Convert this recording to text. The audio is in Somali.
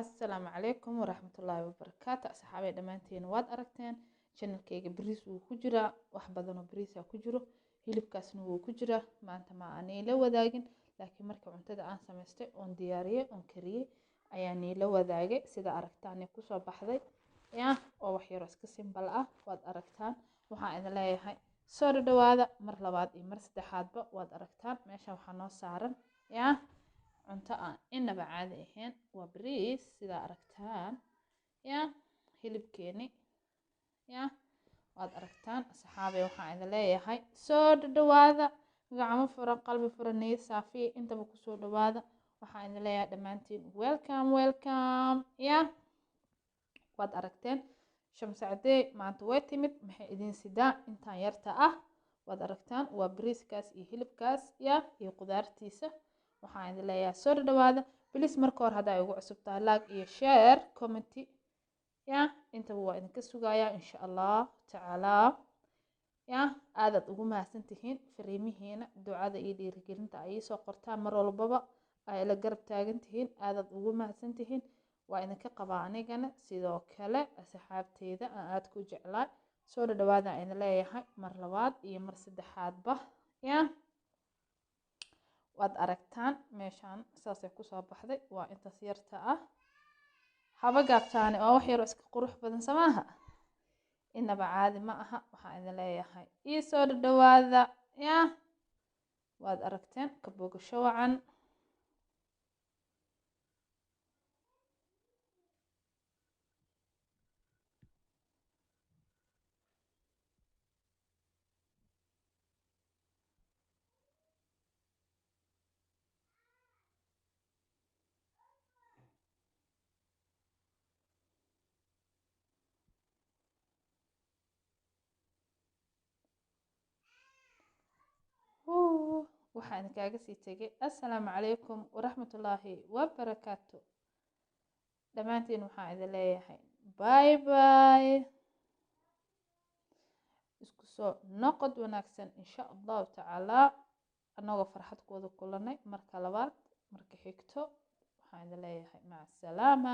Assalaamu calaykum waraxmatullaahi wabarakaatu. Asxaabay dhammaantiin, waad aragteen channelkayga. Bariis wuu ku jiraa, wax badanoo bariisa ku jiro, hilibkaasna wuu ku jiraa. Maanta ma aan la wadaagin, laakiin markii cuntada aan samaystay oon diyaariyey oon kariyey ayaa niila wadaagay. Sida aragtaan kusoo baxday ya oo wax yaroo iska simple ah. Waad aragtaan. Waxaan idin leeyahay soo dhadhawaada mar labaad iyo mar saddexaadba. Waad aragtaan, meeshan waxaa noo saaran ya cunto aan inaba caadi ahayn. Waa bariis, sidaa aragtaan, ya hilibkeeni ya waad aragtaan. Asxaabay, waxaan idin leeyahay soo dhadhawaada, gacmo furan, qalbi furan, niyad saafiya intaba kusoo dhawaada. Waxaan idin leeyahay dhammaantiin welcome, welcome. Ya waad aragteen, Shamse Cadey maanta way timid. Maxay idin sidaa? Intaan yarta ah waad aragtaan, waa bariiskaas iyo hilibkaas ya iyo qudaartiisa. Waxaan idin leeyahay soo dhadhawaada. Please, marka hore haddaa igu cusub tahay, like iyo share, comment ya intaba waa idinka sugayaa, insha Allah tacaala. Ya aadaad ugu mahadsan tihiin fariimihiina, ducada iyo dhiirigelinta ay iisoo qortaan, mar walbaba ay la garab taagan tihiin. Aadaad ugu mahadsan tihiin, waa idinka qabaa anigana sidoo kale. Asxaabteyda aan aada ku jeclaay, soo dhadhawaada idin leeyahay mar labaad iyo mar saddexaadba. Ya waad aragtaan, meeshaan saasay kusoo baxday. Waa intaas yarta ah, haba gaabtaane, waa wax yaroo iska qurux badan samaaha, inaba caadi ma aha. Waxaan idin leeyahay ii soo dhadhawaada. Ya waad aragteen, ka bogasho wacan. Waxaan idinkaaga sii tegay assalaamu calaykum waraxmatullaahi wabarakaatu. Dhammaantiin waxaan idin leeyahay bye bye, isku soo noqod wanaagsan, insha Allahu tacaala, annagoo farxad ku wada kulanay marka labaad marka xigto. Waxaan idin leeyahay maca asalaama.